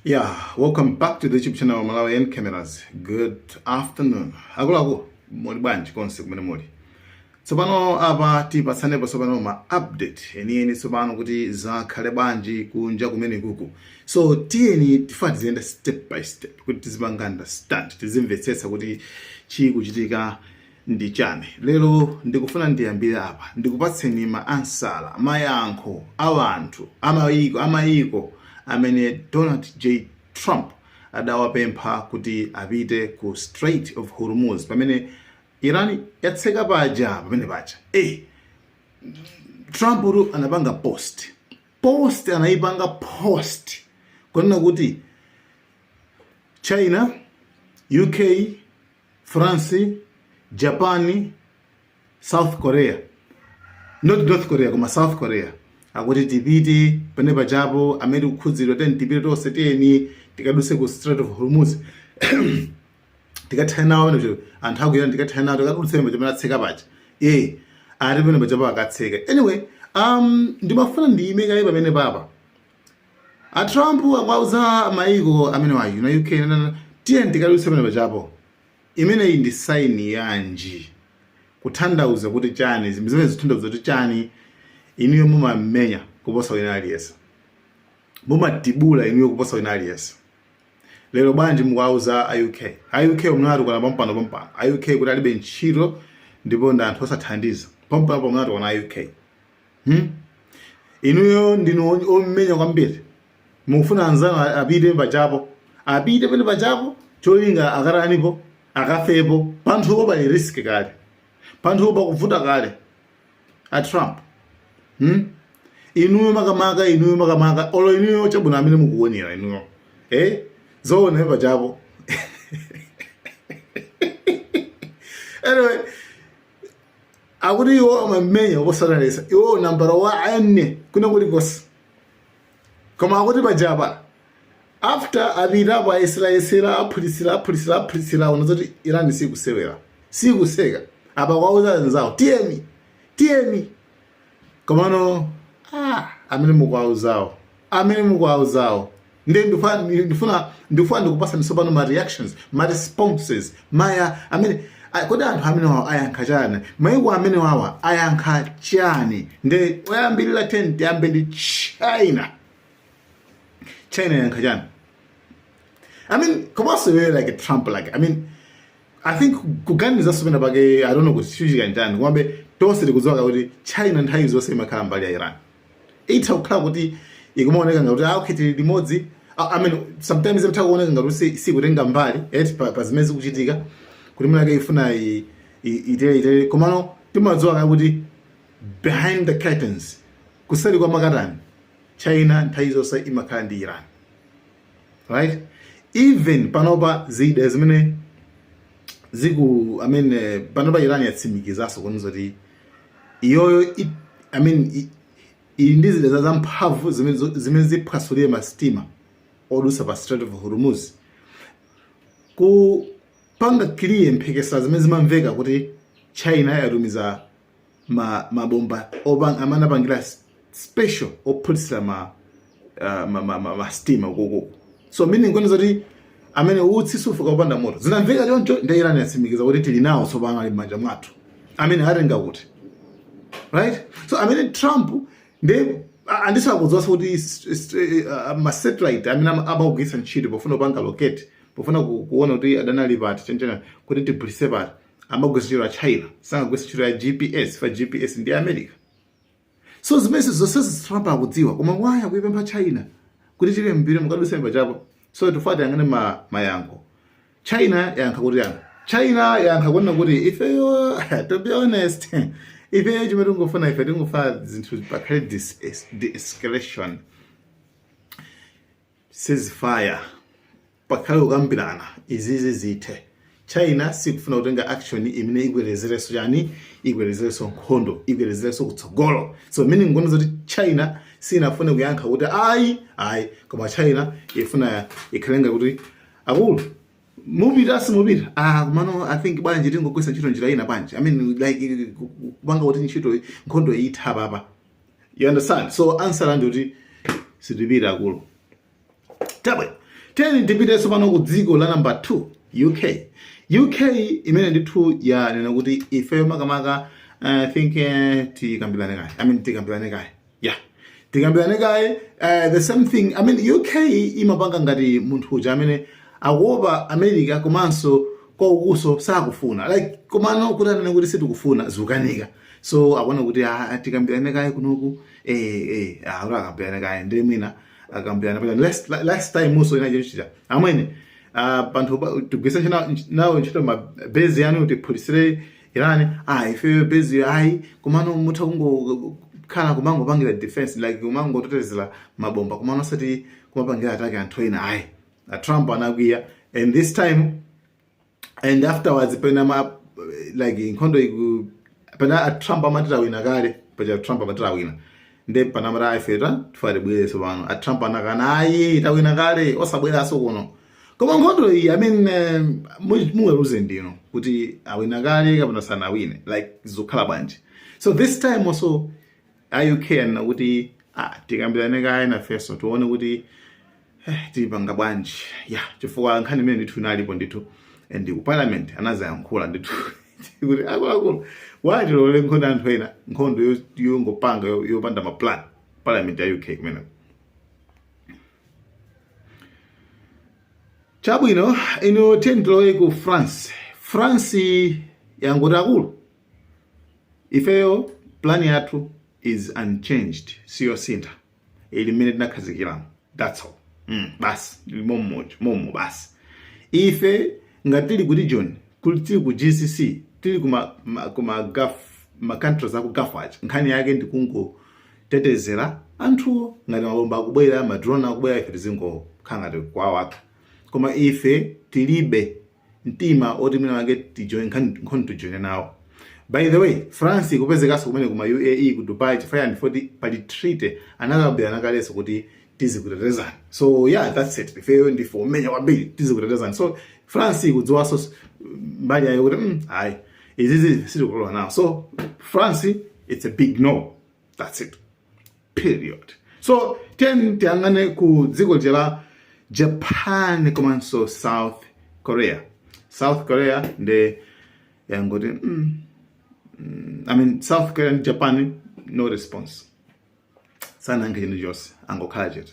Yeah, welcome back to the YouTube channel Malawi and Cameras. Good afternoon. Akuluakulu, muli bwanji konse kumene muli. Tsopano apa tipatsanepo tsopano ma update enieni tsopano kuti zakhale bwanji kunja kumene kuku. So tiyeni tifuna tiziyenda step by step kuti tizipanga understand, tizimvetsetsa kuti chikuchitika ndi chani. Lero ndikufuna ndiyambire apa ndikupatseni ma answer, mayankho a anthu amayiko amene Donald J Trump adawapempha kuti apite ku Strait of Hormuz pamene Iran yatseka paja, pamene paja. Trump tu anapanga post, anayipanga post kunena kuti China, UK, France, Japan, South Korea, not North Korea koma South Korea, akuti tipite pene pajapo amene tikukhudzidwa, tiyeni tipite tonse, tiyeni tikaduse ku Strait of Hormuz, tikathane nawo pamene anthu aku Iran, tikathane nawo, tikadutse pamene pamene atseka paja. Ati pamene pajapo akatseka. Anyway, ndimafuna ndiyime kaye pamene papa. A Trump akuwauza maiko amene wa UK, tiyeni tikadutse pamene pajapo. Imeneyi ndi sign yanji? Kutanthauza kuti chani? Zimene zikutanthauza kuti chani? Inuyo mumamenya kuposa wina aliyense, mumatibula inuyo kuposa wina aliyense. Lero bwanji mukuwauza a UK? A UK munatukwana pompano pompano, a UK kuti alibe ntchito ndipo ndi anthu osathandiza. Pompano pomunatukwana a UK, Inuyo ndinu omenya kwambiri, mukufuna anzanu apite pachapo, apite pene pachapo, cholinga akatanipo? Akafepo. Panthupo pali risk kale, panthupo pakuvuta kale. A Trump, Inuyo makamaka, inuyo makamaka, olo inuyo chabwino amene mukuonera inuyo, zoona pachapo. Anyway, akuti iwo amamenya kuposa iwo nambala 1 kuna kulikonse, koma akuti pajapa after apitapo ayeserayesera, aphulisira, aphulisira, aphulisira, aona zoti Iran sikusewera, sikuseka. Apa kwauza anzawo, tiyeni, tiyeni. Komano amene mukuwauzawo, amene mukuwauzawo, ndi ndifuna ndikupasa tsopano ma reactions, ma responses, maya amene kodi anthu amene wawa ayankha chani? Maiko amene wawa ayankha chani? Ndi oyambirira 10, tiyambe ndi China. China yankha chani? I mean, komanso iweyo like Trump, like, I mean, I think kuganiza pena pake, I don't know kuti chichitika njani, komabe tonse tikudziwa kuti China nthawi zonse imakhala mbali ya Iran. Itha kukhala kuti ikumaoneka ngati okay, tili limodzi. I mean, sometimes imatha kuoneka ngati sikutenga mbali eti pa zimene zikuchitika, kuti mwina ifuna itere itere, komano timadziwa kuti behind the curtains, kuseri kwa makatani, China nthawi zonse imakhala ndi Iran, right? Even panopa zida zimene ziku, I mean, panopa Iran yatsimikizanso kunena kuti iyoyo I mean, ili ndi zida zamphamvu zimene ziphwasulire masitima odusa pa Strait of Hormuz, kupanga clear mphekesera zimene zimamveka kuti China yatumiza mabomba amene apangira special ophulitsira ma sitima ukokoko. So meaning kunena kuti amene utsi sufuka kupanda moto, zinamveka choncho. Ndi Iran yatsimikiza kuti tili nawo tsopano, ali m'manja mwathu, amene atenga kuti, right? So amene Trump ndi andiso akudziwanso kuti ma satellite amene amagwiritsa ntchito pofuna kupanga locate, pofuna kuona kuti adani ali pati, chanchana, kuti tiphulitse pati, amagwiritsa ntchito ya China, sangagwiritsa ntchito ya GPS fa GPS ndi America. So zimene zonse Trump akudziwa, koma why akuipempha China kuti tili mbiri mukadutse pachapo? So tifuna tiyang'ane mayankho. China yankha kuti yani? China yankha kunena kuti ifeyo, to be honest, ifeyo chimene tingofuna, ife tingofuna zinthu pakhale de-escalation, ceasefire, pakhale kukambirana, izizi zithe. China sikufuna kutenga action imene ikwerezereso chani, ikwerezereso nkhondo, ikwerezereso kutsogolo. So meaning kunena kuti China sinafune kuyankha kuti ayi ayi, koma China ifuna ikhalenga kuti akulu mupita, simupita. Komano I think bwanji tingogwisa ntchito njira ina bwanji? I mean, like, kupanga kuti ntchito nkhondo itha papa, you understand? So answer ndi kuti sitipita akulu. Tabwe. Tiyeni tipitenso pano ku dziko la number 2, UK. UK imene ndithu yanena kuti ifeyo makamaka, I think tikambirane kaye. I mean, tikambirane kaye. Yeah, tikambirane kaye. The same thing, I mean, UK imapanga ngati munthu uja amene akuopa America komanso kwaukuso sakufuna, like, komano kuti anene kuti sitikufuna zikukanika. So akuona kuti, ah, tikambirane kaye kunoku. Kuti akambirane kaye, ndiye mwina akambirana pachani. Last time muso inachichita amwene, panthu tigwise nawo ntchito ma base yanu tiphulisire Iran. Ah, ife base ayi, komano mutha kungokhala kumangopangira defense, like kumangotetezera mabomba, komano osati kumapangira attack anthu ena ayi. Trump anakwiya, and this time and afterwards pena ma like nkhondo iku pena a Trump amati tawina kale paja. Trump amati tawina, nde panamati ifeta tifuna tibwereso pano. A Trump anakana, ayi, tawina kale, osabweranso kuno. Koma nkhondo iyi, I mean, muweruze ndino kuti awina kale kapena sanawine, like zikukhala bwanji. So this time also a UK anena kuti, ah, tikambirane kaye nafenso tione kuti tipanga bwanji ya, chifukwa nkhani imene ndithu inalipo ndithu, and ku parliament anazayankhula ndithu kuti akuluakulu watilole nkhondo anthu ena, nkhondo yongopanga yopanda ma plan, parliament ya UK kumeneko. Chabwino, ino tiyeni tilowe ku France. France yangoti, akulu, ifeyo plan yathu is unchanged, siyosintha, ili mmene tinakhazikiramo, that's all. Basi, ili mommo mommo basi. Ife ngati tili ku region, tili ku GCC, tili kuma Gulf, ma countries aku Gulf aja, nkhani yake ndikungotetezera anthuwo. Ngati mabomba akubwera, ma drone akubwera, ife tizingokhala ngati kuwawaka, koma ife tilibe mtima oti mwina wake tijoin nkhondo, tijoine nawo. By the way, France ikupezekanso kumene kuma UAE, ku Dubai, chifukwa yani foti pali treaty anakambirana kalenso kuti tizikutetezani. So yeah, that's it. Ifeyo ndife omenya kwambiri, tizikutetezani. So France ikudziwanso mbali yayo kuti ayi, izizi sitikulola nawo. So France, it's a big no, that's it, period. So tiyeni tiyang'ane ku dziko lija la Japan komanso South Korea. South Korea nde yangoti I mean, South Korea ndi Japan, no response, sanayankhe chinthu chonse, angokhala chete.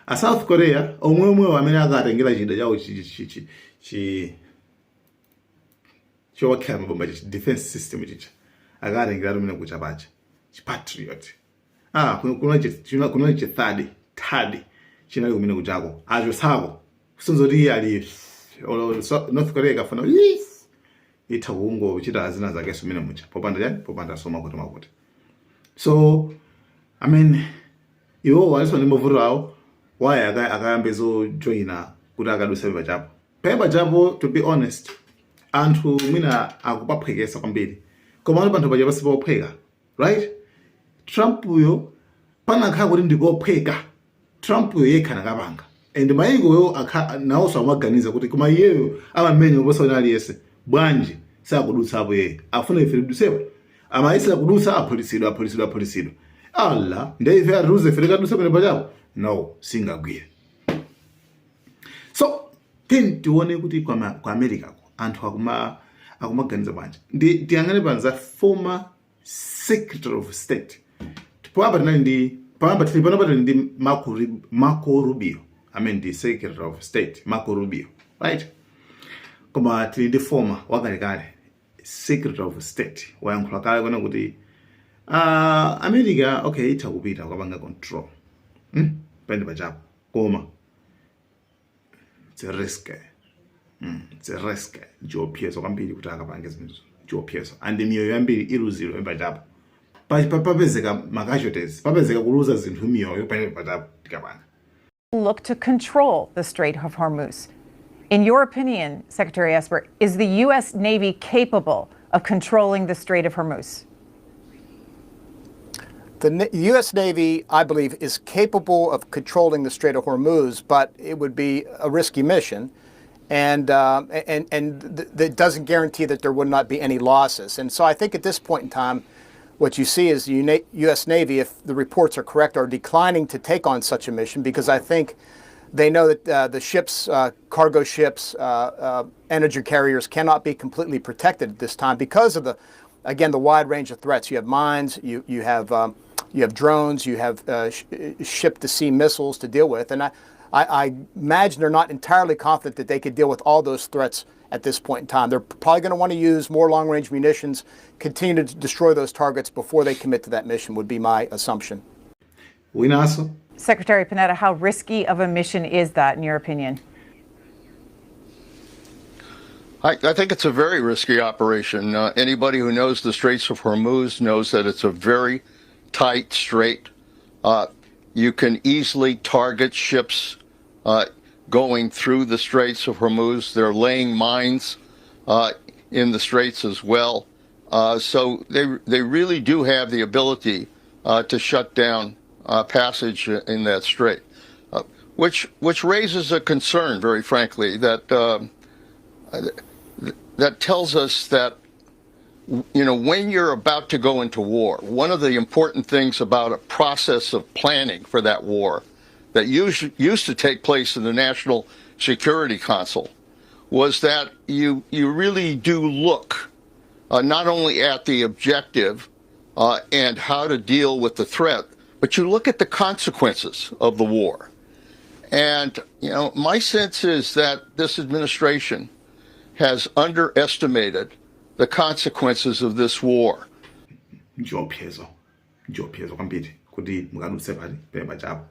A South Korea omweomwewo amene akatengera chida chawo chi chowakhera mabomba chi defense system chicha, akatengera tumene kucha pacha chi Patriot. Ah, kuna chi THAAD chinali kumene kuchako, achotsako kusonza kuti iye ali North Korea ikafuna itha kungochita zina zakenso mene mucha popanda chani, popanda soma kuti makuti. So I mean, iwo aliso ndi mavuto awo, waye akayambe zojoyina kuti akadutsa pachapo pachapo. To be honest, anthu mwina akupaphwekesa kwambiri, koma ano panthu paja pasipophweka, right? Trump uyo panakhala kuti ndikophweka, Trump uyo yekha nakapanga, and maikoyo nawonso amaganiza kuti koma iyeyo amamenya kuposa wina aliyense, bwanji sakudutsapo? Yeye afuna ife tidutsepo? Amayesera kudutsa, aphulitsidwa, aphulitsidwa, aphulitsidwa. Alla, nde ife atiuze ife tikadutsa pene pachapo? No, singagwire. So then tione kuti kwa America ko anthu akumaganiza bwanji. Ndi tiyang'ane panza former Secretary of State. Poyamba tinali ndi, poyamba tili pano tili ndi Marco Rubio amene ndi Secretary of State Marco Rubio, right? Koma tili ndi former wakalekale Secretary of State wayankhula kale kuona kuti America, okay, itha kupita kukapanga control pene pachapo, koma it's a risk. It's a risk, chiopsezo kwambiri kuti akapange zimenezo, chiopsezo, and miyoyo yambiri iluzidwa pene pachapo. Papezeka ma casualties, papezeka kuluza zinthu, miyoyo pene pachapo tikapanga. Look to control the Strait of Hormuz. In your opinion, Secretary Esper, is the U.S. Navy capable of controlling the Strait of Hormuz? The U.S. Navy, I believe, is capable of controlling the Strait of Hormuz, but it would be a risky mission, and that doesn't guarantee that there would not be any losses. And so I think at this point in time, what you see is the U.S. Navy, if the reports are correct, are declining to take on such a mission because I think They know that the ships, cargo ships, energy carriers cannot be completely protected at this time because of the, again, the wide range of threats. You have mines, you have drones, you have ship-to-sea missiles to deal with, and I imagine they're not entirely confident that they could deal with all those threats at this point in time. They're probably going to want to use more long-range munitions, continue to destroy those targets before they commit to that mission, would be my assumption. Winanso. Secretary Panetta, how risky of a mission is that, in your opinion? I think it's a very risky operation. Anybody who knows the Straits of Hormuz knows that it's a very tight strait. You can easily target ships going through the Straits of Hormuz. They're laying mines in the straits as well. So they really do have the ability to shut down passage in that strait, which raises a concern, very frankly, that tells us that when you're about to go into war, one of the important things about a process of planning for that war that used to take place in the National Security Council was that you really do look not only at the objective and how to deal with the threat, but you look at the consequences of the war. And my sense is that this administration has underestimated the consequences of this war. Nchiopsezo, nchiopsezo kwambiri kuti mukadutse pali pene pachapo.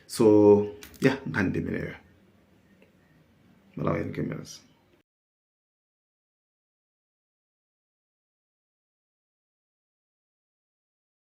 So yeah, nkhani ndi imeneyo. Malawian Cameras.